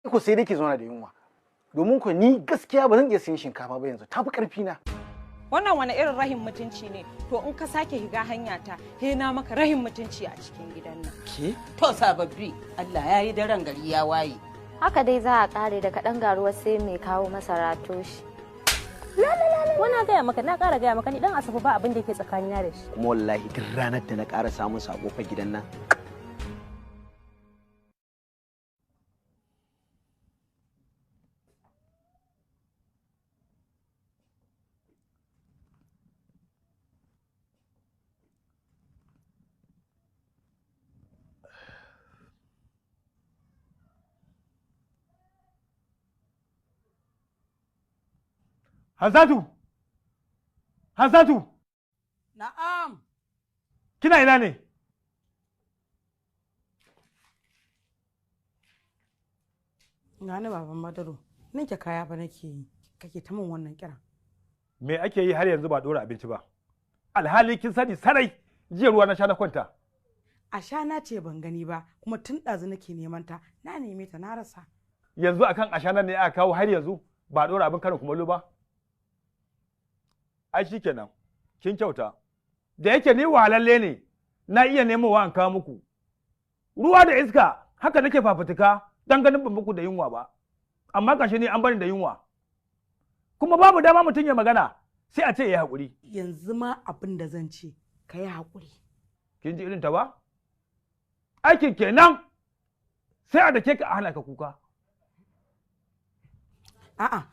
Ko sai dai ki zauna da yunwa. Domin ko ni gaskiya ba zan iya siyan shinkafa ba yanzu, tafi karfi na. Wannan wani irin rahin mutunci ne? To in ka sake higa hanya ta, he na maka rahin mutunci a cikin gidan nan. Ke? To sababbi, Allah ya yi daren gari ya waye. Haka dai za a kare da kaɗan garuwa sai mai kawo masara toshi. Wana gaya maka, na ƙara gaya maka, ni dan Asabe ba abin da yake tsakanina da shi. Kuma wallahi duk ranar da na ƙara samun sako fa gidan nan. Hansatu! Hansatu! Na'am. Kina ina ne? Gani baban Badaru, ninke kaya fa nake yi, kake ta min wannan kiran. Me ake yi har yanzu ba dora abinci ba? Alhali kin sani sarai jiya ruwa na sha na kwanta. A sha na ce ban gani ba, kuma tun ɗazu nake neman ta, na neme ta na rasa. Yanzu akan ashana ne aka kawo har yanzu ba dora abin karin kumallo ba? Ai shikenan, kin kyauta. Da yake ni wahalalle ne, na iya nemowa an kawo muku. Ruwa da iska haka nake fafutuka dan ganin ban muku da yunwa ba. Amma gashi ni an bani da yunwa. Kuma babu dama mutum ya magana sai a ce ya haƙuri. Yanzu ma abin da zan ce, ka yi haƙuri. Kin ji irin ta ba? Aikin kenan sai a dake ka a hana ka kuka. A'a.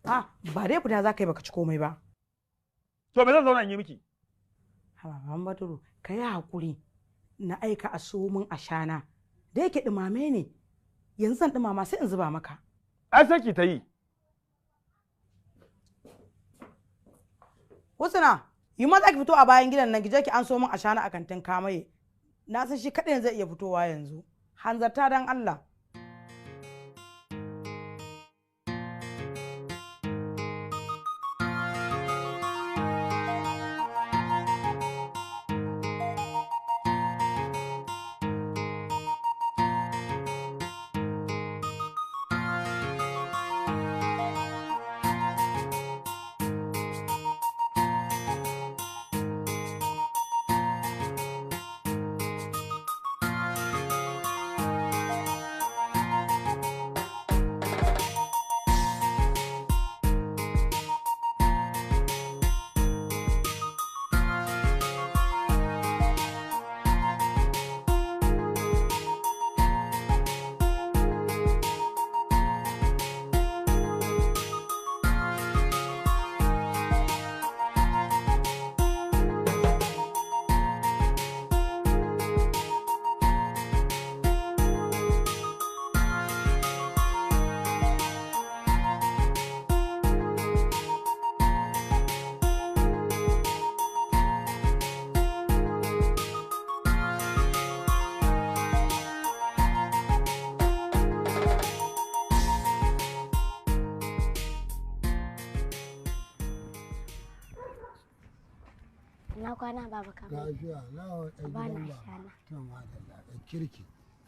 Ah, ba dai fita za ka yi baka ci komai ba. To me zan zauna in yi miki? Haba baban Badaru, ka yi haƙuri na aika a so min ashana. Da yake ɗumame ne, yanzu zan ɗumama sai in zuba maka. Ai sai ki ta yi. Husna, yi maza ki fito a bayan gidan nan ki je ki an so min ashana a kantin kamaye. Na san shi kaɗai zai iya fitowa yanzu. Hanzarta dan Allah. Na kwana baba ka. Lafiya, nawa ɗan Ba na gidan ba. shana. To madalla, ɗan kirki.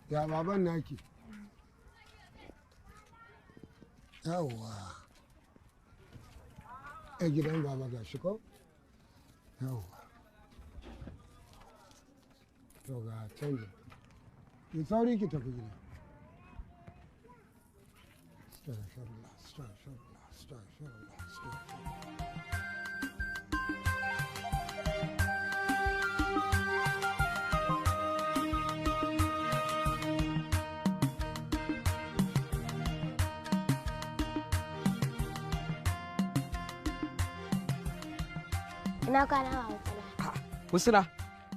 Ya baban naki? Yawwa. Ɗan gidan baba ga shi ko? Yawwa. To ga canji. Ki sauri ki tafi gida. Astaghfirullah, astaghfirullah, astaghfirullah, astaghfirullah. Ina kwana baba kala. Husna,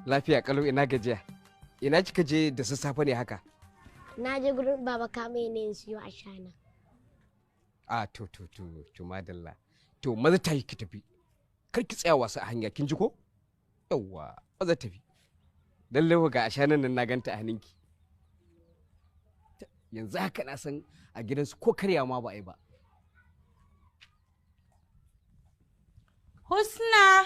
lafiya kalau, ina gajiya. Ina kika je da sassafe ne haka? Na je gurin baba kame ne in siyo ashana. A to to to to madalla. To maza tashi ki tafi. Kar ki tsaya wasa a hanya, kin ji ko? Yawwa, maza tafi. Lalle ga ashanan nan na ganta a hannunki. Yanzu haka na san a gidansu ko karya ma ba a yi ba. Husna!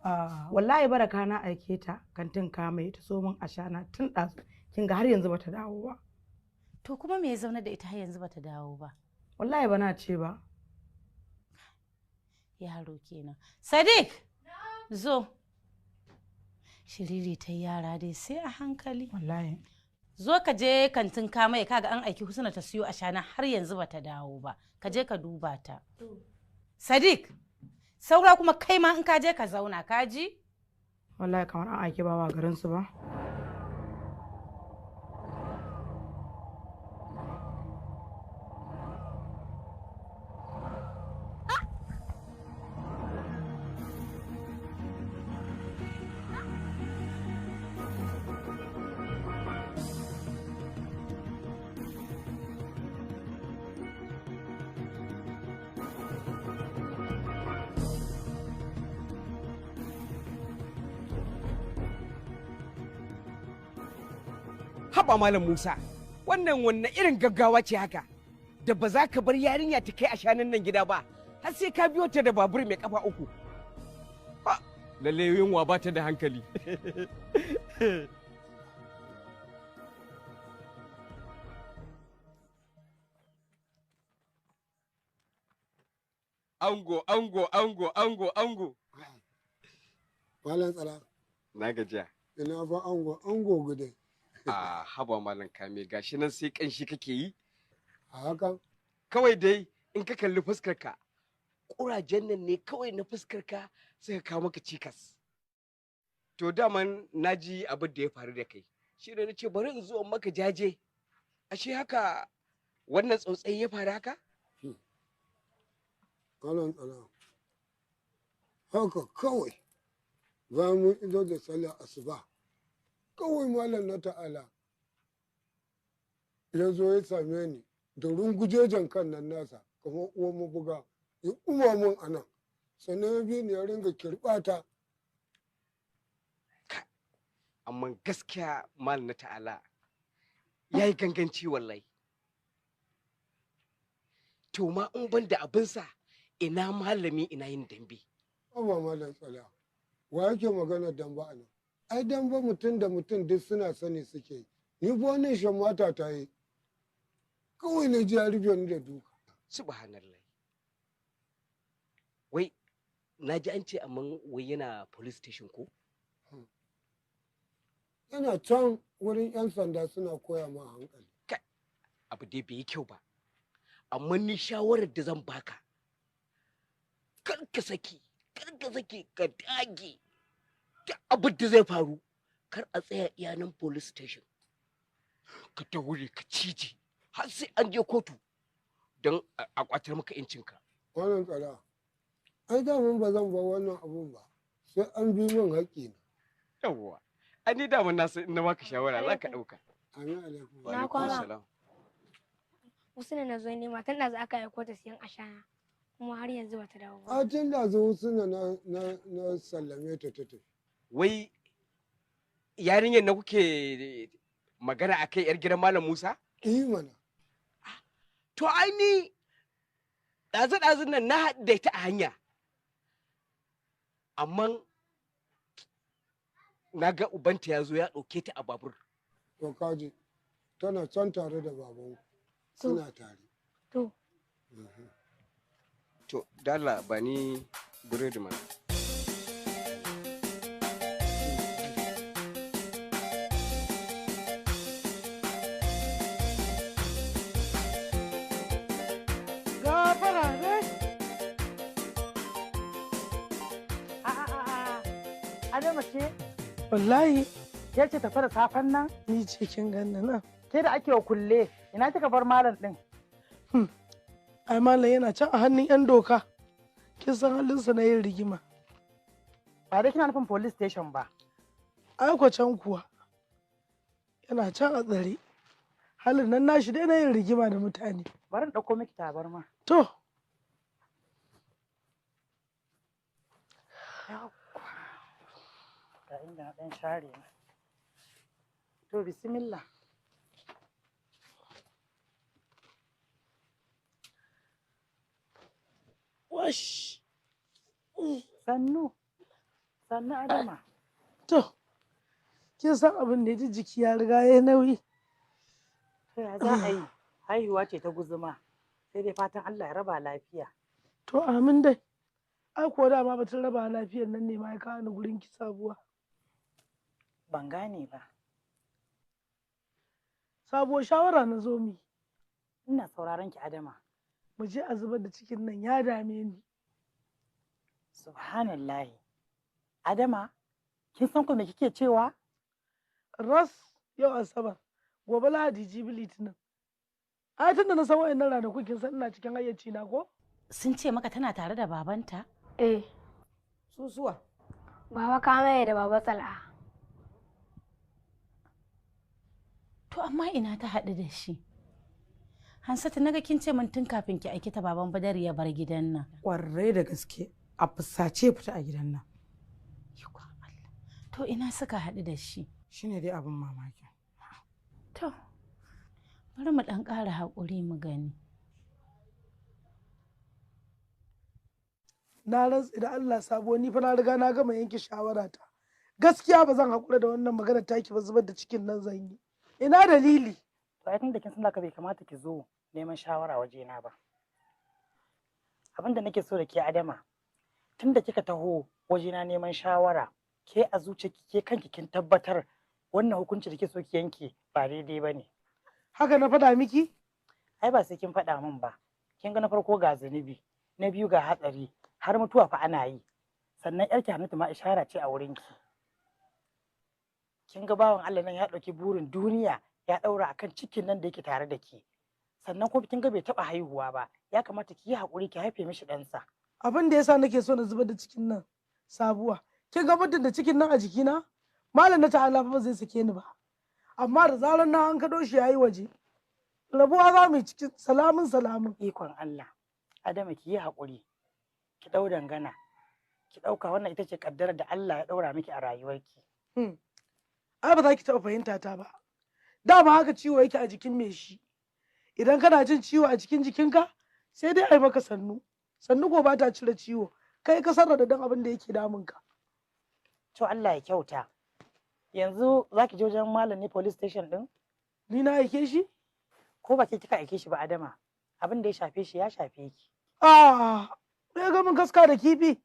Wallahi Baraka na aike ta kantin kama ta so min ashana tun ɗazu. Kin ga har yanzu bata dawo ba. To kuma me ya zauna da ita har yanzu bata dawo ba? Wallahi bana ce ba. Yaro kenan. Sadiq! Zo. Shiriri ta yara dai sai a hankali. Wallahi. Zo ka je kantin kama kaga an aiki Husna ta siyo ashana har yanzu bata dawo ba. Ka je ka duba ta. Sadiq! Saura kuma kai ma in ka je ka zauna ka ji? Wallahi kamar an aiki bawa garin su ba. Haba Malam Musa, wannan wanne irin gaggawa ce haka da ba za ka bar yarinya ta kai ashanan nan gida ba har sai ka biyo ta da babur mai kafa uku. Ha, lalle yunwa ba ta da hankali. Ango, ango, ango, ango, ango. Malam Tsala. Na gajiya. Ina fa ango, ango gude. A haba Malam Kame, gashi nan sai kanshi kake yi. A haka? Kawai dai in ka kalli fuskarka, ƙurajen nan ne kawai na fuskarka suka kawo maka cikas. To daman na ji abin da ya faru da kai. Shi ne na ce bari in zo in maka jaje. Ashe haka wannan tsautsayi ya faru haka? Malam Tsala. Haka kawai bayan mun ido da sallar asuba. Kawai Malam na ta'ala ya zo ya same ni da rungujejen kan nan nasa kamar uwan mabuga ya uma mun a nan, sannan ya bi ni ya ringa kirɓata. Amma gaskiya Malam na ta'ala ya yi ganganci wallahi. To ma in ban da abinsa ina malami ina yin dambe. Amma Malam Tsala, wa yake magana damba a nan? Ai damba mutum da mutum duk suna sani suke yi. Ni fa wannan shan mata ta yi. Kawai na ji ya rufe ni da duka. Subhanallah. Wai na ji an ce amma wai yana police station ko? Yana can wurin 'yan sanda suna koya ma hankali. Kai, abu dai bai yi kyau ba. Amma ni shawarar da zan baka, kar ka saki, kar ka saki ka dage. Duk abin da zai faru, kar a tsaya iya nan police station. Ka daure ka cije har sai an je kotu don a kwatar maka 'yancinka. Wannan tsara, ai daman ba zan bar wannan abun ba, sai an bi min haƙƙina. Yawwa, ai ni daman na san in na baka shawara za ka ɗauka. Amin alaikum. Wa Na alaikum kwana. salam. Husna na zo nema tun da aka aiko ta siyan ashana kuma har yanzu bata dawo ba. A tun da zo suna na sallame ta ta tafi. Wai yarinyar na kuke magana a kai 'yar gidan Malam Musa? Eh mana. To ai ni ɗazu-ɗazun nan na haɗu da ita a hanya. Amma na ga ubanta ya zo ya ɗauke ta a babur. To kaji, tana can tare da babanku. Suna tare. To. To, dala ba ni buredi mana. Gafara ne. A Adama ce? Wallahi. Ke ce tafi da safen nan? Ni ce kin ganni nan. Ke da ake wa kulle, ina kika bar malam din? Ai malam yana can a hannun 'yan doka. Kin san halinsa na yin rigima. Ba dai kina nufin police station ba. Ai ko can kuwa. Yana can a tsare. Halin nan nashi dai na yin rigima da mutane. Bari in ɗauko miki tabarma. To. Ga inda na ɗan share na. To bismillah. Wash. Sannu. Sannu Adama. To, kin san abin da ji jiki ya riga ya nauyi. To ya za a yi? Haihuwa ce ta guzuma. Sai dai fatan Allah ya raba lafiya. To amin dai. Ai kuwa dama batun raba lafiyar nan ne ma ya kawo ni gurin ki sabuwa. Ban gane ba. Sabuwar shawara na zo mi. Ina sauraron ki Adama. Mu je a zubar da cikin nan ya dame ni. Subhanallahi. Adama, kin san ko me kike cewa? Ras yau Asabar, gobe Lahadi, jibi Litinin. Ai tunda na san wa'annan ranakun kin san ina cikin hayyaci na ko? Sun ce maka tana tare da babanta? Eh. Susuwa. Baba Kamaye da Baba Tsala. To amma ina ta haɗu da shi? Hansatu naga kin ce min tun kafin ki aiki ta baban Badar ya bar gidan nan. Kwarai da gaske a fusace fita a gidan nan. To ina suka haɗu da shi? Shine dai abin mamaki. To bari mu ɗan ƙara haƙuri mu gani. Na rantsi da Allah sabo ni fa na riga na gama yanke shawara ta. Gaskiya ba zan haƙura da wannan maganar taki ba, zubar da cikin nan zan yi. Ina dalili? To ai tunda kin san haka bai kamata ki zo neman shawara wajena ba. Abin da nake so da ke Adama, tunda kika taho wajena neman shawara, ke a zuciyarki ke kanki kin tabbatar wannan hukunci da ke so ki yanke ba daidai ba ne. Haka na faɗa miki? Ai ba sai kin faɗa min ba. Kin ga na farko ga zunubi, na biyu ga hatsari, har mutuwa fa ana yi. Sannan yarki Hannatu ma ishara ce a wurinki. Kin ga bawan Allah nan ya ɗauki burin duniya ya ɗaura akan cikin nan da yake tare da ke. Sannan kuma kin ga bai taɓa haihuwa ba, ya kamata ki yi haƙuri ki haife mishi ɗansa. Abin da yasa nake so na zubar da cikin nan sabuwa. Kin ga muddin da cikin nan a jikina, malam na ta'ala fa ba zai sake ni ba. Amma da zarar na an kaɗo shi yayi waje, rabuwa za mu yi cikin salamin salamin. Ikon Allah, Adama ki yi haƙuri, ki ɗau dangana, ki ɗauka wannan ita ce ƙaddarar da Allah ya ɗaura miki a rayuwarki. Ai ba za ki taɓa fahimta ta ba. Dama haka ciwo yake a jikin mai shi. Idan kana jin ciwo a cikin jikinka, sai dai a yi maka sannu. Sannu ko ba ta cire ciwo, kai ka sarra da dan abin da yake damunka. To Allah ya kyauta. Yanzu za ki je wajen malam ne police station ɗin? Ni na aike shi? Ko ba ke kika aike shi ba Adama, abin da ya shafe shi ya shafe ki. Ah, ya ga mun kaska da kifi.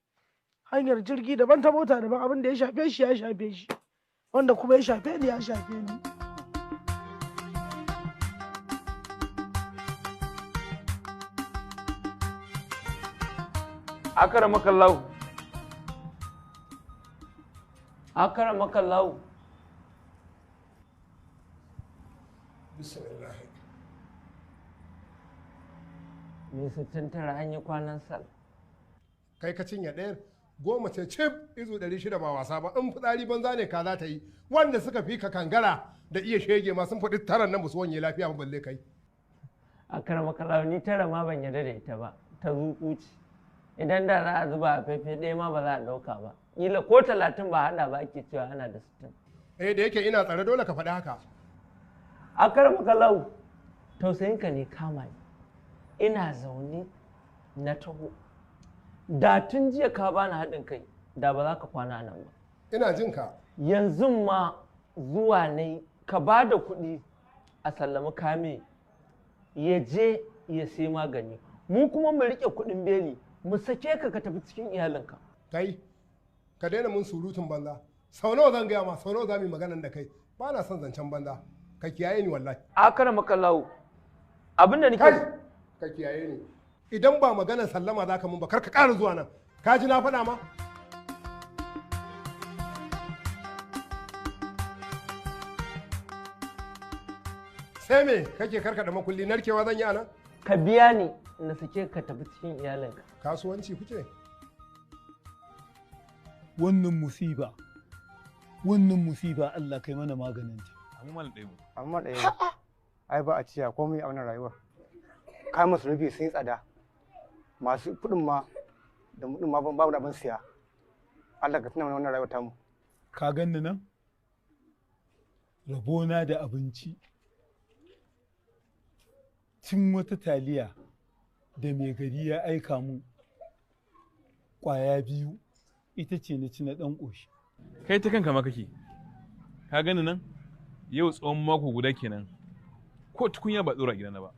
Hanyar jirgi daban ta mota daban, abin da ya shafe shi ya shafe shi. Wanda kuma ya shafe ni ya shafe ni. Akaramakallahu. Akaramakallahu. Bismillah. Me 69 an yi kwanan sal. Kai ka cinye ɗayar 10 ce cif izu 600 ba wasa ba, in fitsari banza ne ka za ta yi. Wanda suka fi ka kangara da iya shege ma sun faɗi taran nan ba su wanye lafiya ba balle kai. Akaramakallahu ni tara ma ban yarda da ita ba, ta zuƙu ce. Idan da za a zuba a fefe ɗaya ma ba za a ɗauka ba. Ƙila ko 30 ba haɗa ba ake cewa ana da 60. Eh da yake ina tsare dole ka faɗi haka. Akaramakallahu tausayinka ne kama ni. Ina zaune na taho. Da tun jiya ka bani haɗin kai, da ba za ka kwana nan ba. Ina jin ka. Yanzu ma zuwa ne ka ba da kuɗi a sallami kame ya je ya sai magani. Mu kuma mu riƙe kuɗin beli mu sake ka ka tafi cikin iyalinka. Kai, ka daina mun surutun banza. Sau nawa zan gaya ma, sau nawa za mu yi maganan da kai. Ba na son zancen banza. Ka kiyaye ni wallahi. Akaramakallahu abin da nake. Kai, ka kiyaye ni. Idan ba maganar sallama za ka mun ba, kar ka ƙara zuwa nan. Ka ji na faɗa ma? Sai me kake karkaɗa makulli, narkewa zan yi a nan? Ka biya ni na sake ka tafi cikin iyalinka. Kasuwanci kuke? Wannan musiba, wannan musiba Allah kai mana maganinta. Amma ɗaya. Ai ba a ciya komai a wannan rayuwar. Kayan masarufi sun yi tsada. Masu kuɗin ma da muɗin ma babu da abin siya. Allah ka tuna mana wannan rayuwar tamu. Ka ganni nan? Rabona da abinci. Cin wata taliya da mai gari ya aika mun ƙwaya 2. Ita ce na ci na ɗan ƙoshi. Kai ta kanka ma kake. Ka gani nan yau tsawon mako guda kenan. Ko tukunya ba tsora gidana ba.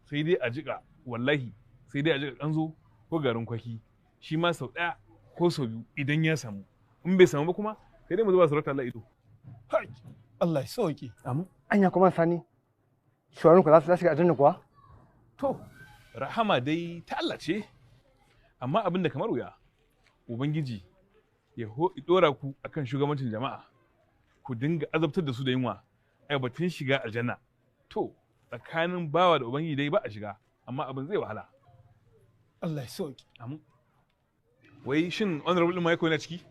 Sai dai a jiƙa wallahi, sai dai a jiƙa ƙanzo ko garin kwaki. Shi ma sau ɗaya ko sau biyu idan ya samu. In bai samu ba kuma sai dai mu zuba sarauta Allah ido. Allah ya sauke. Amin. Anya kuma Sani, shuwarin ku za su shiga aljanna kuwa? To, rahama dai ta Allah ce, amma abin da kamar wuya, Ubangiji ya dora ku akan shugabancin jama'a, ku dinga azabtar da su da yunwa, ai batun shiga aljanna. To, tsakanin bawa da Ubangiji dai ba a shiga, amma abin zai wahala. Allah ya sauke. Amin. Wai shin honorable Michael yana ciki?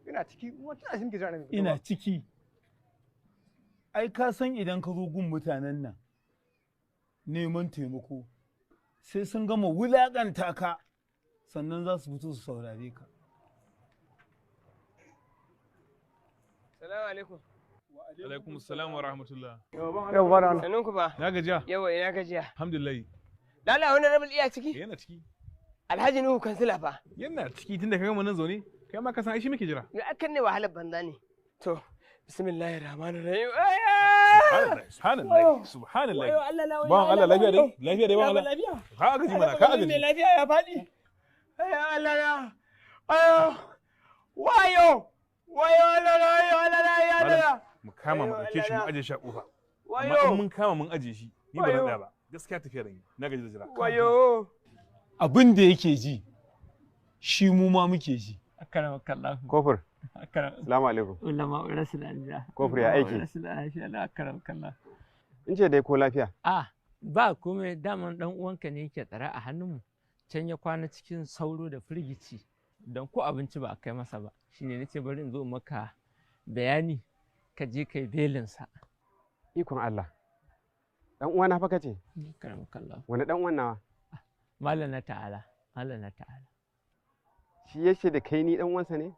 Ina ciki, wata ashin ke jira ne. Ina ciki. Ai ka san idan ka zo gun mutanen nan neman taimako sai sun gama wulaƙanta ka sannan za su fito su saurare ka. Salamu alaikum. Alaikum salam wa rahmatullah. Yau ba da Sannun ku ba. Na gajiya. Yawa ina gajiya. Alhamdulillah. Lala wani rabin iya ciki? Yana ciki. Alhaji Nuhu kansila fa. Yana ciki tunda ka gama nan zaune, kai ma ka san ai shi muke jira. Yo akan ne wahalar banza ne. To, bismillahir rahmanir rahim. Subhanallah, subhanallah. Bawan Allah lafiya dai, lafiya dai bawan Allah. Ka gaji mana, ka gaji. Mai lafiya ya faɗi. Ayo Allah na. Ayo. Wayo. Wayo Allah na, wayo Allah na, ya Allah. Mu kama mu ɗauke shi mu aje shi a ƙofa. Amma in mun kama mun aje shi, ni ba zan tsaya ba. Gaskiya tafiya da ni, na gaji da jira. Wayo. Abin da yake ji, shi mu ma muke ji. Kofur. Salamu alaikum. Kofur ya aiki. In ce dai ko lafiya? A ba komai, daman dan uwanka ne yake tsare a hannunmu. Can ya kwana cikin sauro da firgici don ko abinci ba a kai masa ba. Shine nace bari in zo maka bayani ka je kai belinsa. Ikon Allah. Dan uwana fa kace? Wani dan uwan nawa? Malam na ta'ala, Malam na ta'ala. Shi yace da kai ni dan uwansa ne?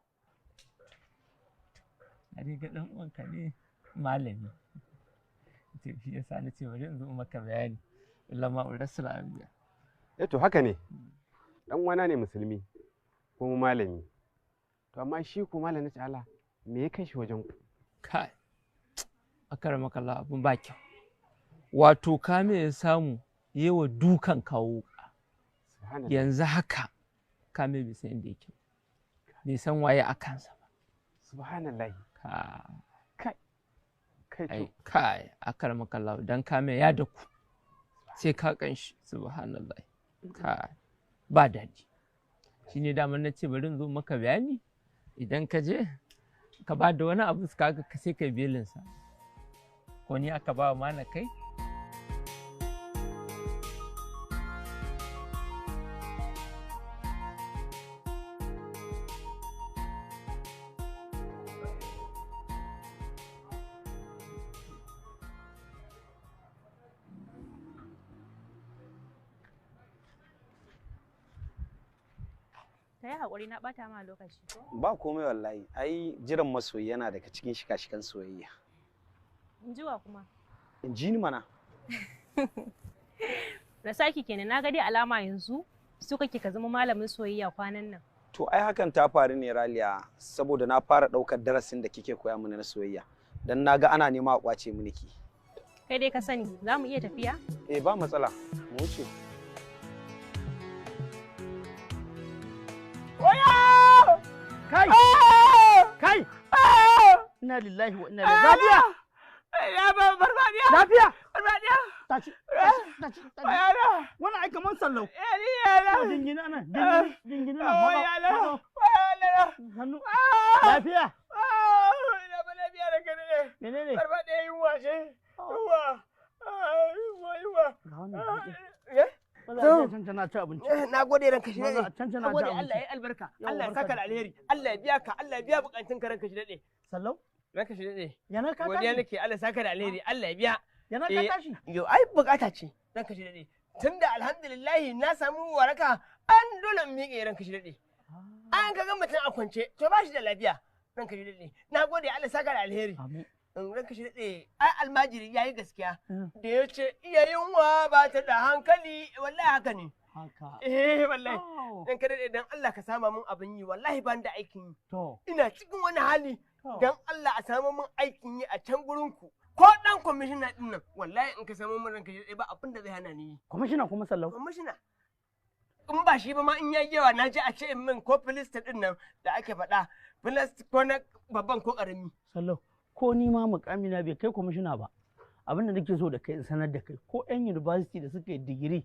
Na dai ga dan uwanka ne malami. To shi yasa na ce bari in zo maka bayani. Lama urasul anbiya. Eh to haka ne. Dan uwana ne musulmi kuma malami. To amma shi ko malam na ta'ala me ya kai shi wajen ku? Kai. Akaramaka Allah, abun ba kyau. Wato kame ya samu yewa dukan kawo. Yanzu haka kame bai san inda yake, bai san waye a kansa ba. Subhanallah. Kai kai kai, akaramaka Allah, dan kame ya daku sai ka kanshi. Subhanallah. Kai ba daɗi. Shine daman na ce bari in zo maka bayani, idan ka je ka ba da wani abu kaga sai kai belinsa. Ko ni aka ba wa mana kai? Ta yi haƙuri na ɓata ma lokaci ko? Ba komai wallahi, ai jiran masoyi yana daga cikin shika-shikan soyayya. In ji wa kuma? In ji ni mana. Rasaki kenan, na ga dai alama yanzu su kake ka zama malamin soyayya kwanan nan. To ai hakan ta faru ne Raliya saboda na fara ɗaukar darasin da kike koya mini na soyayya. Dan na ga ana nema a ƙwace mini ki. Kai dai ka sani, za mu iya tafiya? Eh ba matsala, mu wuce. Kai! Kai! Inna lillahi wa inna ilaihi raji'un. Lafiya! Ya ba farfadiya. Lafiya! Farfadiya. Tashi, tashi, tashi. Wannan ai kaman sallau. Jingina nan, jingina nan. Hannu. Lafiya! Ina ba lafiya da kai ne. Menene? Farfadiya yunwa ce. Yunwa. Yunwa, yunwa. Ga wannan. Maza ci abinci. Na gode ranka shi daɗe. Cancana Na ci gode abinci. Allah ya albarka. Yawwa, Allah ya barka saka da alheri. Allah ya biya ka. Allah ya biya bukatun ka ranka shi daɗe. Sallau? Ranka shi daɗe. Yana ka Godiya tashi? nake Allah ya saka da alheri. Allah ya biya. Yana ka tashi? Yo ai bukata ce. Ranka shi daɗe. Tunda alhamdulillah na samu waraka an dole in miƙe ranka shi daɗe. An ka ga mutum a kwance to ba shi da lafiya. Ranka shi daɗe. Na gode Allah ya saka da alheri. Ranka shi daɗe. Ai almajiri ya yi gaskiya. Da ya ce iya yunwa ba ta da hankali wallahi haka ne. Haka. Eh wallahi. Dan ka dade dan Allah ka sama min abin yi, wallahi ban da aikin yi. To. Ina cikin wani hali. Dan Allah a sama min aikin yi a can gurin ku. Ko dan kwamishina din nan wallahi in ka samu min, ranka dade, ba abin da zai hana ni yi. Kwamishina kuma, Sallau? Kwamishina. In ba shi ba ma in yayi yawa, na ji a ce min ko filista din nan da ake faɗa, filista ko na babban ko ƙarami. Sallau, ko ni ma mukamina bai kai kwamishina ba. Abin da nake so da kai, in sanar da kai, ko 'yan university da suka yi digiri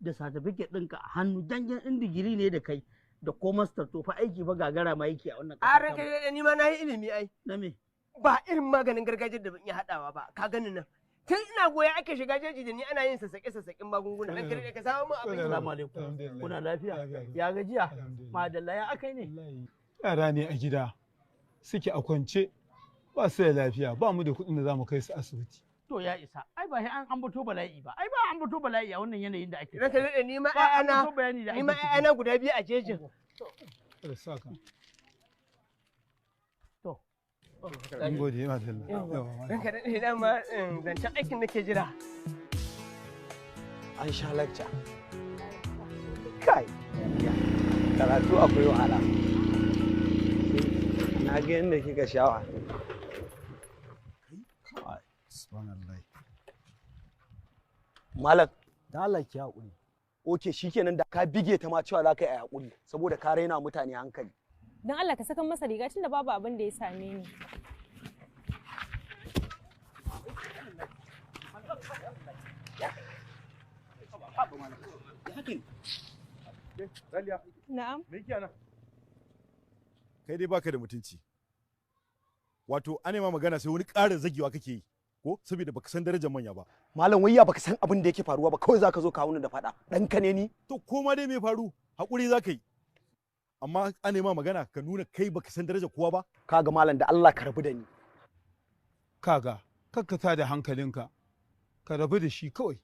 da certificate ɗinka a hannu, dangin in digiri ne da kai da ko master, to fa aiki fa gagara ma yake a wannan A ranka dade, ni ma na yi ilimi ai. Na me? Ba irin maganin gargajiyar da ban iya haɗawa ba, ka gani nan. Tun ina goya ake shiga jeji da ni ana yin sassaƙe-sassaƙen magunguna. Ranka dade, ka samu min abin yi. Assalamu alaikum. Kuna lafiya? Ya gajiya? Madalla, ya akai ne? Yara ne a gida suke a kwance, ba su da lafiya, ba mu da kuɗin da za mu kai su asibiti. To ya isa. Ai ba sai an ambato bala'i ba. Ai ba ambato bala'i a wannan yanayin da ake. Ranka dade, ni ma Ba ƴaƴana ambato bayani da ni ma ake ciki. ƴaƴana guda biyu a jejin. Allah saka. To. Mun gode, madalla. Yawa. Ranka dade, dama zancen aikin nake jira. An sha lakca. Kai, karatu akwai wahala. Na ga yadda kika sha wahala. Subhanallah. Malam. Da Allah ki haƙuri. Oke, shikenan, da ka bige ta ma cewa za ka yi a haƙuri saboda ka raina mutane hankali. Don Allah ka saka masa riga tunda babu abin da ya same ni. Na'am. Me yake nan? Kai dai baka da mutunci. Wato an ma magana sai wani ƙara zagewa kake yi, ko saboda baka san darajar manya ba. Malam, wayya baka san abin da yake faruwa ba, kawai zaka zo ka wuni da faɗa. Ɗanka ne ni? To ko ma dai me faru, haƙuri za ka yi. Amma an ma magana ka nuna kai baka san darajar kowa ba. Kaga malam, da Allah ka rabu da ni. Kaga, kakkata da hankalinka, ka rabu da shi kawai.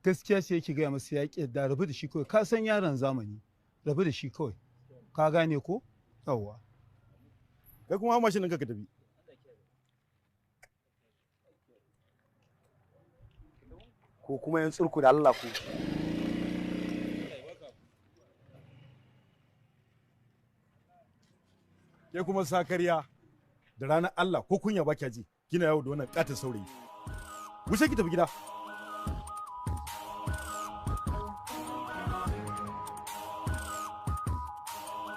Gaskiya ce yake gaya masa, ya ƙi da rabu da shi kawai. Ka san yaron zamani, rabu da shi kawai. Ka gane ko? Yawwa. Kai kuma hau mashin ɗinka ka tafi. Ko kuma yan tsurku da Allah ku. Ke kuma sakarya, da ranar Allah ko kunya ba kya ji, kina yawo da wannan katon saurayi. Wuce ki tafi gida.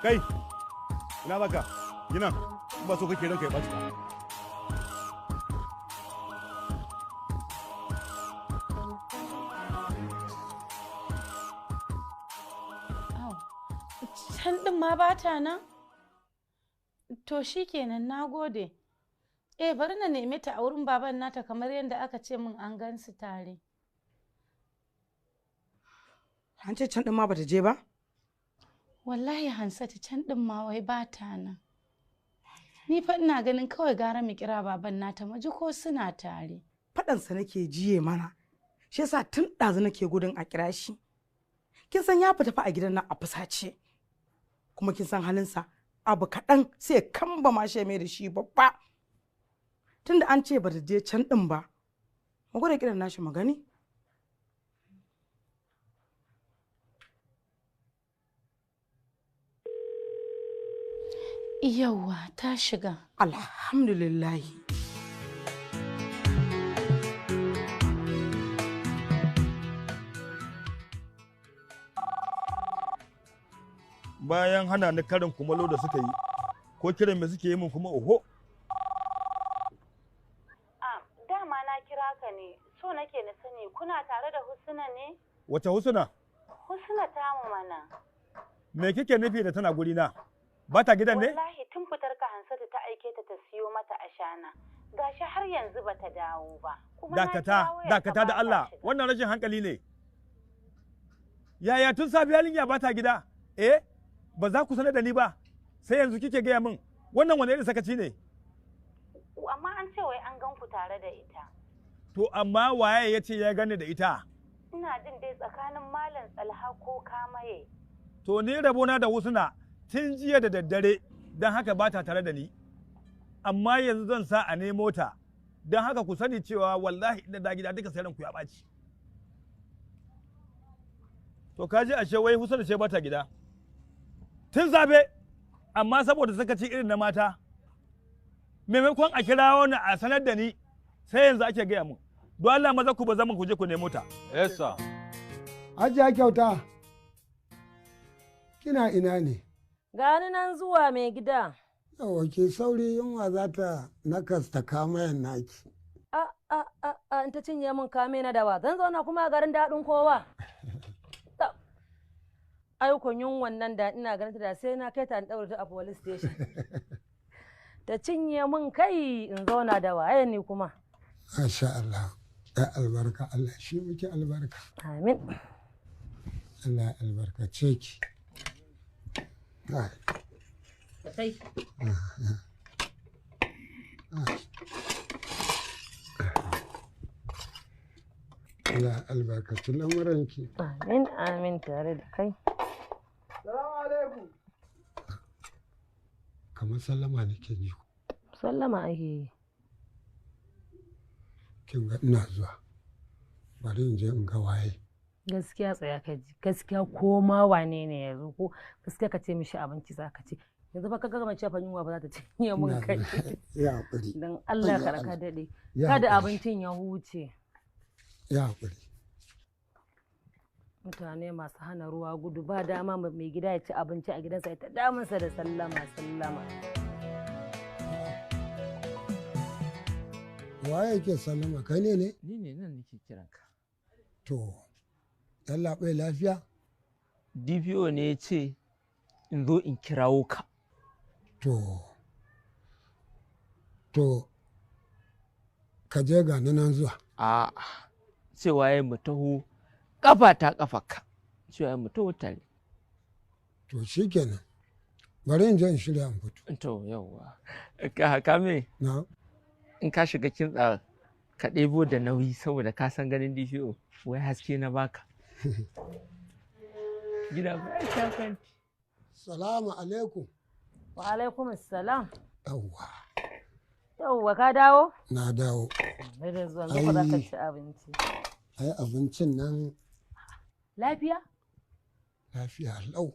Kai, ina zaka? Gina, in ba so kake ranka ya ɓaci ba. Au, can ɗin ma ba ta nan? To shi kenan, na gode. Eh, bari na neme ta a wurin baban nata kamar yadda aka ce min an gan su tare. An ce can ɗin ma bata je ba? Wallahi Hansatu, can ɗin ma wai ba ta nan. Ni fa ina ganin kawai gara mu kira baban nata mu ji ko suna tare. Faɗansa nake jiye mana. Shi yasa tun ɗazu nake gudun a kira shi. Kin san ya fita fa a gidan nan a fusace. Kuma kin san halinsa, abu kaɗan sai ya kamba ma shi mai da shi babba. Tunda an ce bata je can ɗin ba, mu gwada kiran nashi mu gani. Yawwa, ta shiga. Alhamdulillahi. Bayan hana ni karin kumallo da suka yi, ko kiran me suke yi min kuma, oho. Dama na kira ka ne, so nake na sani kuna tare da Husna ne? Wace Husna? Husna tamu mana. Me kike nufi da tana guri na? Ba ta gidan ne? Wallahi tun fitar ka Hansatu ta aike ta ta siyo mata ashana. Gashi har yanzu bata dawo ba. Kuma na Dakata, kira wayarka dakata da ba ta Allah, shiga. wannan rashin hankali ne. Yaya tun safe yarinya ba ta gida? Eh, ba za ku sanar da ni ba. Sai yanzu kike gaya min. Wannan wani irin sakaci ne? Amma an ce wai an gan ku tare da ita. To amma waye ya ce ya gane da ita? Ina jin dai tsakanin Malam Tsalha ko Kamaye. To ni rabona da Husna tun jiya da daddare, don haka ba ta tare da ni. Amma yanzu zan sa a nemo ta. Don haka ku sani cewa wallahi inda da gida duka sai ranku ya ɓaci. To kaji ashe wai Husna ce bata gida. Tun safe, amma saboda sakaci irin na mata, maimakon a kira wani a sanar da ni, sai yanzu ake gaya mun. Don Allah maza ku ba zaman ku je ku nemo ta. Yes sir. Hajiya Kyauta, kina ina ne? Gani nan zuwa mai gida. Yawwa ke sauri, yunwa za ta nakasta kamayan naki. A a a a, in ta cinye min kame na dawa, zan zauna kuma a garin daɗin kowa. Aikon yunwan nan da ina ganin ta da sai na kai ta in ɗaure ta a police station. Ta cinye min kai in zauna da waye ni kuma. Masha Allah, ya albarka, Allah shi muke albarka. Amin. Allah ya albarkace ki. Ai. Kai. Allah albarkaci lamuranki. Amin amin tare da kai. Salamu alaikum. Kamar sallama nake ji. Sallama ake yi. Kin ga ina zuwa. Bari in je in ga waye. Gaskiya tsaya ka ji. Gaskiya ko ma wane ne ya zo ko gaskiya ka ce mishi abinci za ka ci. Yanzu fa ka gama cewa yunwa ba za ta cinye mun kai. Ya haƙuri. Dan Allah ka raka daɗe. Ya Kada haƙuri. abincin ya huce. Ya haƙuri. Mutane masu hana ruwa gudu, ba dama mai gida ya ci abinci a gidansa ya ta damunsa da sallama sallama. Waye yake sallama, kai ne ne? Ni ne nan nake kiranka. To, yallaɓai lafiya? DPO ne ya ce in zo in kirawo ka. To, ka je ga ni nan zuwa. A'a, cewa ya mu taho ƙafa ta ƙafarka. Cewa ya mu taho tare. To, shi kenan. Bari in je in shirya in fito. To, yawwa. Ka kame? Na. In ka shiga kintsa ka ɗebo da nauyi saboda ka san ganin DPO wai haske na baka. Gida ba ya sha fenti. Salamu alaikum. Wa alaikum salam. Yawwa, Yawwa ka dawo? na dawo. Bai da zuwa yanzu za ka ci abinci. Ai abincin nan Lafiya? lafiya lau.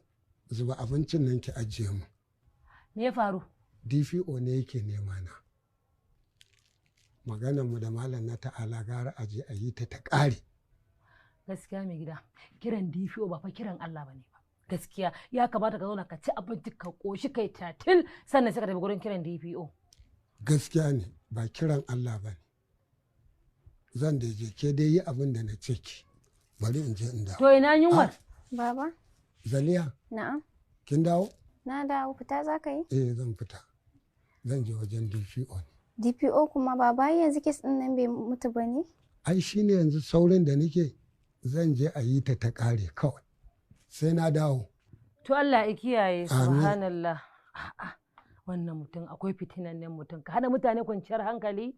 Zuba abincin nan ki ajiye mu. Me ya faru? DPO ne yake nema na. Maganar mu da malam na ta'ala gara aje a yi ta ta ƙare. Gaskiya mai gida, kiran DPO ba fa kiran Allah bane ba. Gaskiya ya kamata ka zauna ka ci abinci ka koshi kai tatil sannan sai ka tafi gurin kiran DPO. Gaskiya ne ba kiran Allah ba ne. Zan da je, ke dai yi abin da na ce ki. Bari in je in dawo. To ina yunwar? Baba, Zaliya, na'am. kin dawo? Na dawo, fita za ka yi? Eh, zan fita. Zan je wajen DPO ne. DPO kuma baba, yanzu kes ɗin nan bai mutu ba ne? Ai shi ne yanzu saurin da nake, zan je a yi ta ta ƙare kawai. Sai na dawo. To Allah ya kiyaye, Amin. subhanallah. A'a, wannan mutum akwai fitinannen mutum, ka hana mutane kwanciyar hankali.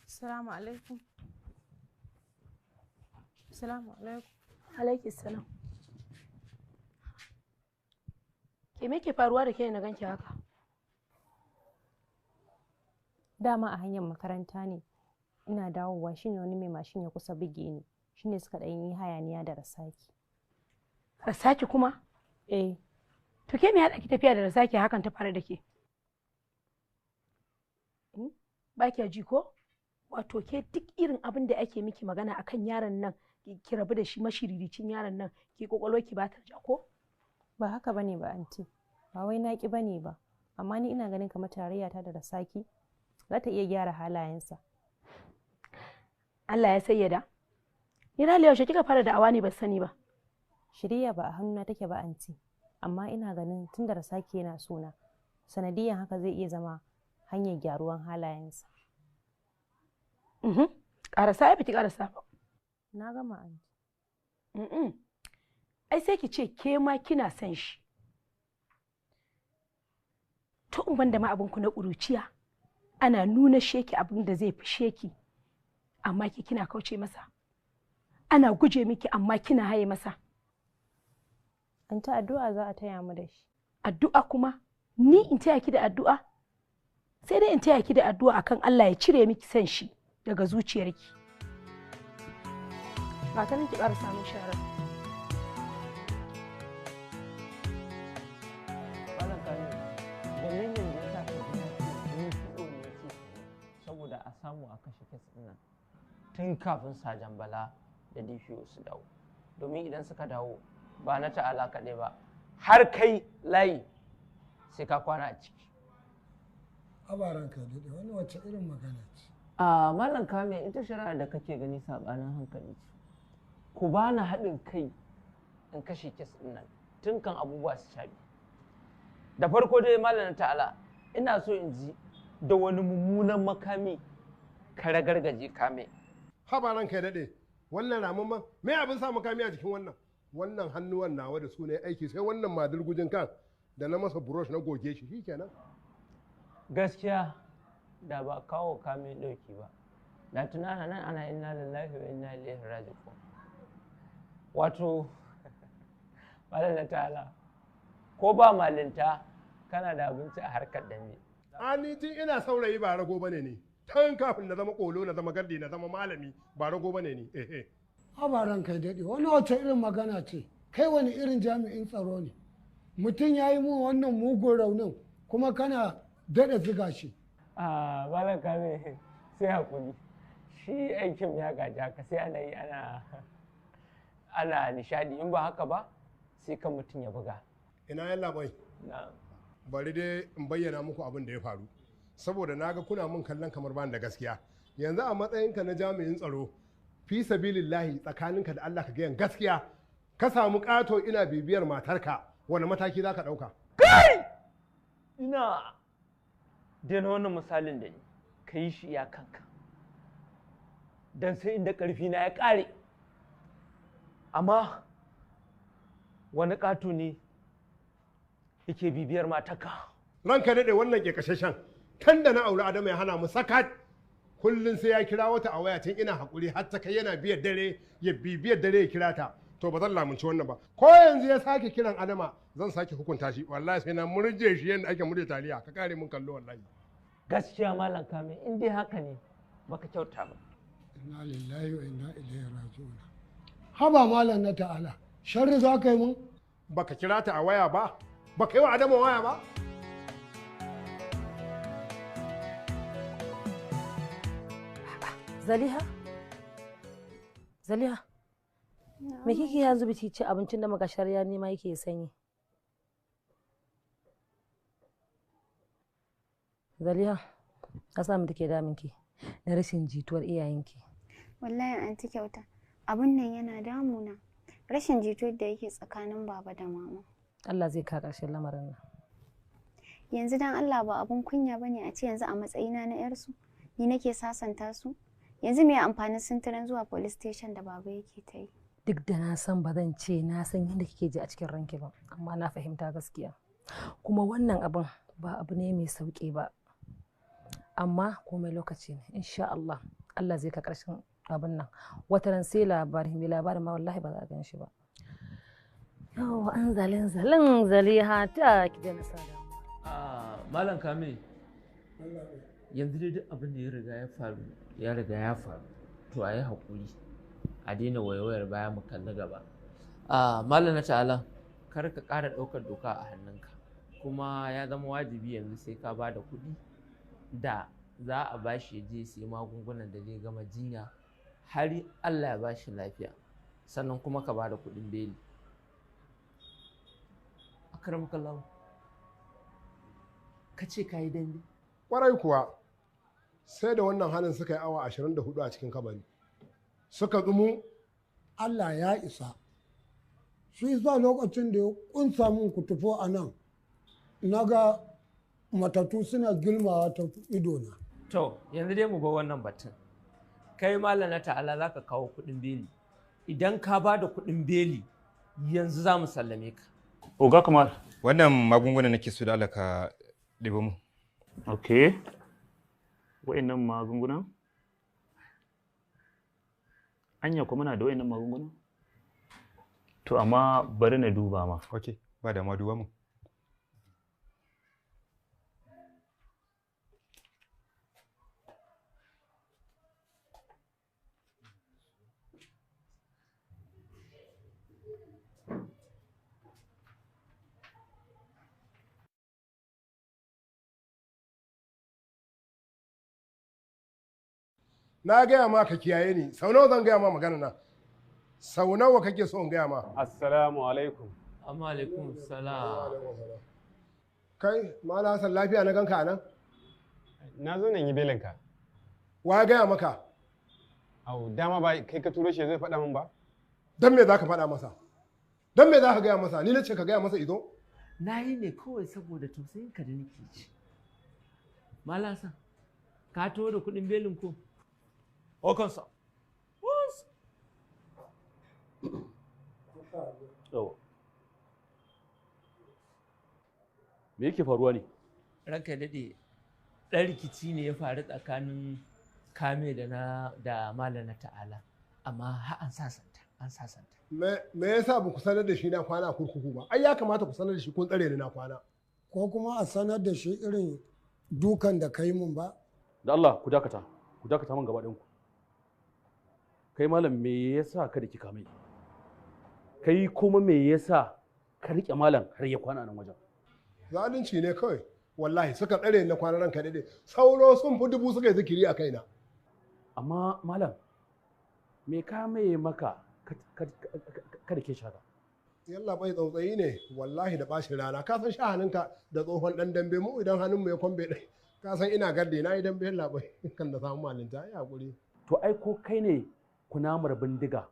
Assalamu alaikum. Assalamu alaikum. Alaiki salam. Ke me ke faruwa da ke na ganki haka? Dama a hanyar makaranta ne ina dawowa shine wani mai mashin ya kusa buge ni, shine suka ɗan yi hayaniya da Rasaki. Rasaki kuma? Eh. To ke me haɗa ki tafiya da Rasaki hakan ta faru da ke? Ba kya ji ko? Wato ke duk irin abin da ake miki magana akan yaron nan ki rabu da shi, mashiriricin yaron nan, ki kwakwalwa ki ba ta ja ko? Ba haka bane ba anti. Ba wai na ki bane ba. Amma ni ina ganin kamar tarayya ta da Rasaki za ta iya gyara halayensa. Allah ya sayyada. Ni na yaushe kika fara da'awa ne ban sani ba. Shiriya ba a hannuna take ba anti. Amma ina ganin tun da Rasaki yana sona, sanadiyan haka zai iya zama hanyar gyaruwan halayensa. Karasa ai baki karasa ba. Na gama anti. Ai sai ki ce ke ma kina son shi. To in banda ma abin ku na ƙuruciya, ana nuna sheki abin da zai fishe ki, amma ke kina kauce masa. Ana guje miki amma kina haye masa. Anti, addu'a za a taya mu da shi. Addu'a kuma? Ni in taya ki da addu'a? Sai dai in taya ki da addu'a akan Allah ya cire miki son shi daga zuciyarki. Ba ta nan ki ƙara samun shara. Tun kafin Sajan Bala da DPO su dawo. Domin idan suka dawo ba na ta'ala kaɗai ba, har kai layi sai ka kwana a ciki. Abaran ka daɗe, wani wace irin magana ce? A Malam Kame, ita shari'a da kake gani saɓanin hankali ce. Ku ba ni haɗin kai in kashe kes ɗin nan tun kan abubuwa su shaɓe. Da farko dai, Malam Ta'ala, ina so in ji da wani mummunan makami ka ragargaje Kame. Haba ranka ya daɗe, wannan ramin man me abin sa makami a jikin wannan? Wannan hannuwan nawa da su ne aiki, sai wannan madurgujin kan da na masa brush na goge shi, shikenan. Gaskiya da ba kawo Kame ɗauki ba, da tunana nan ana inna lillahi wa inna ilaihi raji'un. Wato Malam Ta'ala, ko ba malinta kana da abinci a harkar dambe. Ani tun ina saurayi ba rago bane ni. Tun kafin na zama kolo, na zama gardi, na zama malami, ba rago bane ni. Eh eh. Abaran kai daɗe, wani wace irin magana ce? Kai wani irin jami'in tsaro ne? Mutum ya yi mun wannan mugun raunin kuma kana daɗa ziga shi. A Malam Kame, sai hakuri. Shi aikin ya gaji haka, sai ana yi ana nishadi, in ba haka ba sai kan mutum ya buga. Ina yalla bai. Bari dai in bayyana muku abin da ya faru. Saboda na ga kuna mun kallon kamar ban da gaskiya. Yanzu a matsayinka na jami'in tsaro, fi sabilillahi, tsakaninka da Allah ka gayan gaskiya, ka samu ƙato ina bibiyar matarka, wani mataki za ka ɗauka? Kai! Ina daina wannan misalin da ni, ka yi shi iya kanka. Don sai inda ƙarfi na ya ƙare. Amma wani ƙato ne yake bibiyar matarka? Ranka daɗe, wannan ke kashashen. Kan da na auri Adamu ya hana mu sakat. Kullum sai ya kira wata a waya, tun ina haƙuri har ta kai yana biyar dare ya bibiyar dare ya kira ta. To ba zan lamunci wannan ba. Ko yanzu ya sake kiran Adama, zan sake hukunta shi. Wallahi sai na murje shi yadda ake murje taliya. Ka kare mun kallo wallahi. Gaskiya Malam Kame, in dai haka ne baka kyauta ba. Inna lillahi wa inna ilaihi raji'un. Haba Malam na Ta'ala, sharri za ka yi mun? Baka kira ta a waya ba? Baka yi wa Adama waya ba? Zaliha? Zaliha? Me kike yanzu biki ci abincin da makashar ya nema yake sanyi? Zaliha, ka sa mu take damun ki na rashin jituwar iyayenki. Wallahi Anti Kyauta, abun nan yana damuna. Rashin jituwar da yake tsakanin baba da mama. Allah zai ka ƙarshen lamarin nan. Yanzu dan Allah ba abun kunya bane a ce yanzu a matsayina na 'yarsu, ni nake sasanta su? Yanzu me amfanin sintirin zuwa police station da baba yake ta yi? Duk da na san ba zan ce na san yadda kike ji a cikin ranki ba, amma na fahimta gaskiya. Kuma wannan abun ba abu ne mai sauƙi ba. Amma komai lokaci ne, insha Allah, Allah zai ka ƙarshen abin nan. Wataran sai labari, mai labarin ma wallahi ba za a gan shi ba. Yau an zalin zalin Zaliha ta ki daina sa damuwa. Malam Kame, yanzu dai duk abin da ya riga ya faru ya riga ya faru, to a yi haƙuri a daina waiwayar baya, mu kalli gaba. Malam na Ta'ala, kar ka ƙara ɗaukar doka a hannunka, kuma ya zama wajibi yanzu sai ka ba da kuɗi da za a ba shi ya je sai magungunan da zai gama jinya har Allah ya ba shi lafiya, sannan kuma ka ba da kuɗin beli. Akramakallahu, ka ce ka yi dambe? Kwarai kuwa, sai da wannan halin suka yi awa 24 a cikin kabari. Suka tsumu. Allah ya isa. Shi yasa lokacin da ya kunsa mun kutufo a nan, na ga matattu suna girmawa ta idona. To, yanzu dai mu bar wannan batun. Kai Malam na Ta'ala, za ka kawo kuɗin beli. Idan ka ba da kuɗin beli, yanzu za mu sallame ka. Oga Kamal. Wannan magungunan nake so da Allah ka ɗebo mu. Ok. Wa'innan magungunan? Anya kuma muna da wa'innan magungunan? To amma bari na duba ma. Ok, ba da ma, duba mu. Na gaya ma ka kiyaye ni. Sau nawa zan gaya ma magana na? Sau nawa kake so in gaya ma? Assalamu alaikum. Amma alaikum salam. Kai, Malam Hassan, lafiya na ganka a nan? Na zo nan yi belinka. Wa ya gaya maka? Au, dama ba kai ka turo shi zai faɗa min ba? Dan me za ka faɗa masa? Dan me za ka gaya masa? Ni na ce ka gaya masa izo? Na yi ne kawai saboda tausayin ka da nake ji. Malam Hassan, ka taho da kuɗin belin ko? Okansa. Yawa. Me yake faruwa ne? Ranka ya daɗe, ɗan rikici ne ya faru tsakanin Kame da na da Malam na Ta'ala, amma har an sasanta, an sasanta. Me yasa ba ku sanar da shi na kwana a kurkuku ba? Ai ya kamata ku sanar da shi kun tsare ni na kwana. Ko kuma a sanar da shi irin dukan da ka yi mun ba? Da Allah ku dakata, ku dakata min gaba ɗayanku. Kai malam, me yasa ka daki Kame? Kai kuma me yasa ka riƙe malam har ya kwana nan wajen? Zalunci ne kawai. Wallahi suka tsare ni na kwana, ranka daɗe. Sauro sun fi 1000 suka yi zikiri a kaina. Amma malam, me ka mai maka ka dake shi haka? Yalla bai, tsautsayi ne wallahi da bashin rana. Ka san sha'aninka da tsohon dan dambe, mu idan hannunmu ya kwambe ɗai. Ka san ina garde na yi dambe, yalla bai, kan da samu malinta ya hakuri. To ai ko kai ne kunamar bindiga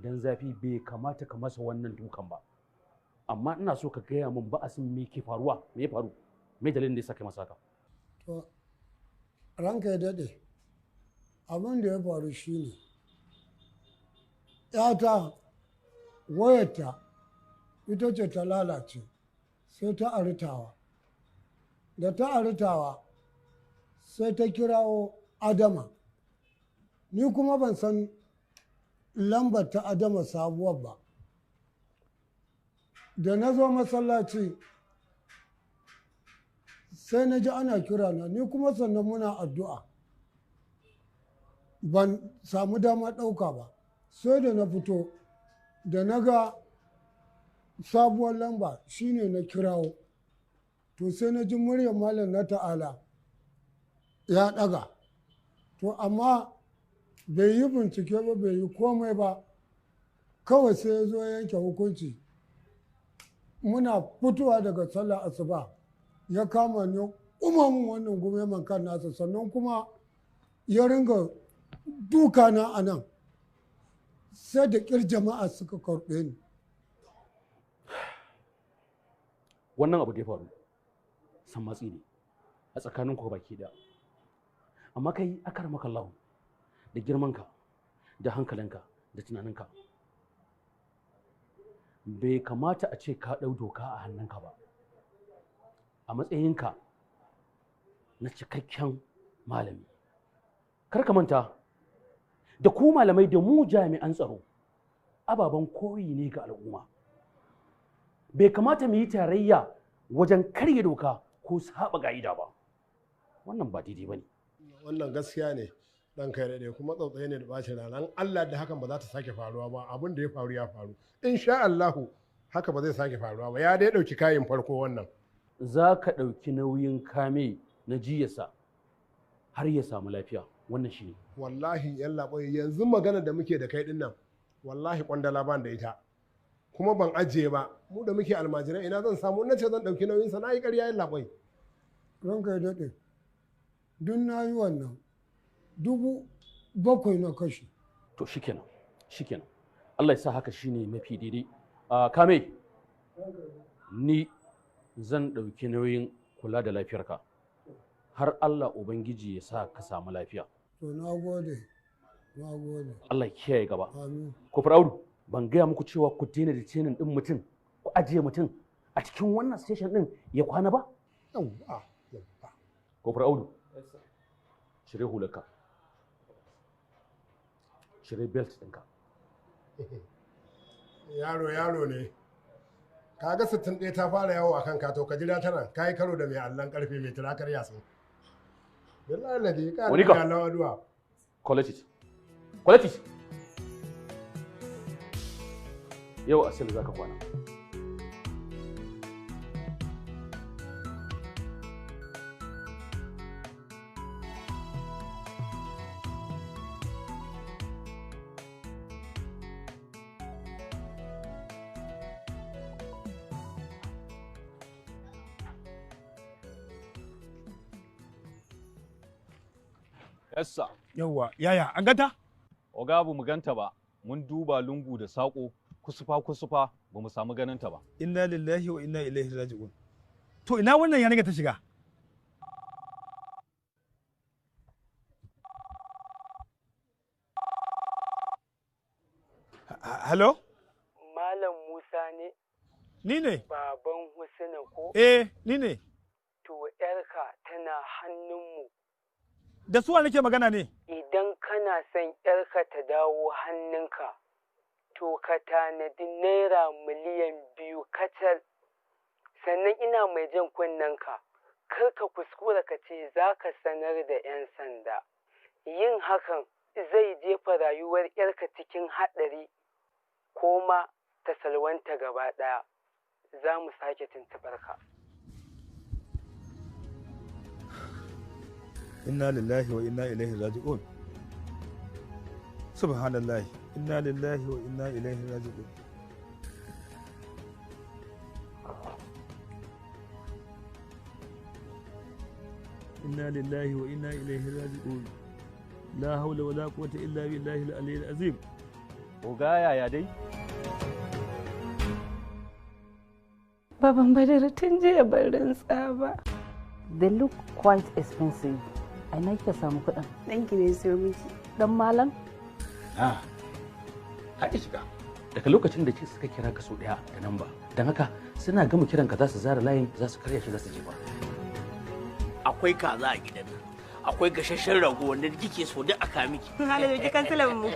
dan zafi, bai kamata ka masa wannan dukan ba. Amma ina so ka gaya min ba'asin me ke faruwa, me ya faru, me dalilin da ya saka masa haka? To, ranka ya daɗe, abin da ya faru shine ‘yata wayarta ita ce ta lalace, sai ta aritawa. Da ta aritawa sai ta kirawo Adama. Ni kuma ban san lambar ta Adama sabuwar ba. Da na zo masallaci sai na ji ana kira na, ni kuma sannan muna addu'a, ban samu dama ɗauka ba. Sai da na fito da na ga sabuwar lamba shine na kirawo. To sai na ji muryar Malam na Ta'ala ya ɗaga. To amma bai yi bincike ba, bai yi komai ba, kawai sai ya zo yanke hukunci. Muna fitowa daga sallar asuba ya kama ni, umamin wannan gumeman kan nasa, sannan kuma ya ringa duka na a nan, sai da ƙir jama'a suka karɓe ni. Wannan abu da ya faru san matsi ne a tsakanin ku baki ɗaya. Amma kai, akar maka, da girmanka da hankalinka da tunaninka, bai kamata a ce ka ɗau doka a hannunka ba a matsayinka na cikakken malami. Kar ka manta da ku malamai da mu jami'an tsaro ababen koyi ne ga al'umma. Bai kamata mu yi tarayya wajen karya doka ko saba ka'ida ba. Wannan ba daidai ba ne. Wannan gaskiya ne, dan kai daɗe, kuma tsautsayi ne da bacin rana. In Allah da hakan ba za ta sake faruwa ba. Abin da ya faru ya faru. Insha Allahu haka ba zai sake faruwa ba. Ya dai ɗauki kayin farko wannan. Za ka ɗauki nauyin Kame na jiyarsa har ya samu lafiya. Wannan shi ne. Wallahi yalla bai, yanzu magana da muke da kai din nan, wallahi kwandala ban da ita, kuma ban ajiye ba. Mu da muke almajirai, ina zan samu? Na ce zan ɗauki nauyin sa, na yi ƙarya, yalla bai. Ranka ya daɗe, duk na yi wannan, 7,000 na kashe. To shikenan, shikenan. Allah ya sa haka shine mafi daidai. A Kame, ni zan ɗauki nauyin kula da lafiyarka har Allah Ubangiji ya sa ka samu lafiya. To na gode, na gode. Allah ya kiyaye gaba. Amin. Ko Audu, ban gaya muku cewa ku daina detaining din mutum, ku ajiye mutum a cikin wannan station din ya kwana ba? Yawwa. Kofar Audu, cire hularka, cire belt ɗinka. Yaro yaro ne. Kaga 61 ta fara yawo a kanka, to ka jira tana ka yi karo da mai allon karfe mai turakar yasin. Billahi ladi ka Wani ka? da allon aduwa. Collect it, collect it. Yau a cell zaka kwana. Yes sir. Yawwa, yaya an ganta? Oga ba mu ganta ba. Mun duba lungu da saƙo, kusufa kusufa ba mu samu ganin ta ba. Inna lillahi wa inna ilaihi raji'un. To ina wannan yarinya ta shiga? Hello? Malam Musa ne? Ni ne? Baban Husna ko? Eh, ni ne. To ‘yarka tana hannunmu. Da suwa nake magana ne? Idan kana son ‘yarka ta dawo hannunka, to ka tanadi ₦2 miliyan kacal. Sannan ina mai jan kunnenka, kar ka kuskura ka ce za ka sanar da ‘yan sanda. Yin hakan zai jefa rayuwar ‘yarka cikin haɗari ko ma ta salwanta gaba ɗaya. Za mu sake tuntuɓar ka. Inna lillahi wa inna ilaihi raji'un. Subhanallah. Inna lillahi wa inna ilaihi raji'un. Inna lillahi wa inna ilaihi raji'un. La haula wala quwwata illa billahi al-aliyyil azim. Oga yaya dai? Baban Badar tun jiya ban rantsa ba. They look quite expensive. A ina kika samu kuɗin? Ɗanki ne siyo miki. Dan malam? Ah, haɗe shiga. Daga lokacin da suka kira ka sau ɗaya da namba, don haka suna gama kiran ka za su zara layin, za su karya shi, za su jefa. Akwai kaza a gidan nan, akwai gasasshen rago wanda kike so duk aka miki. Halin ki kansilan mu.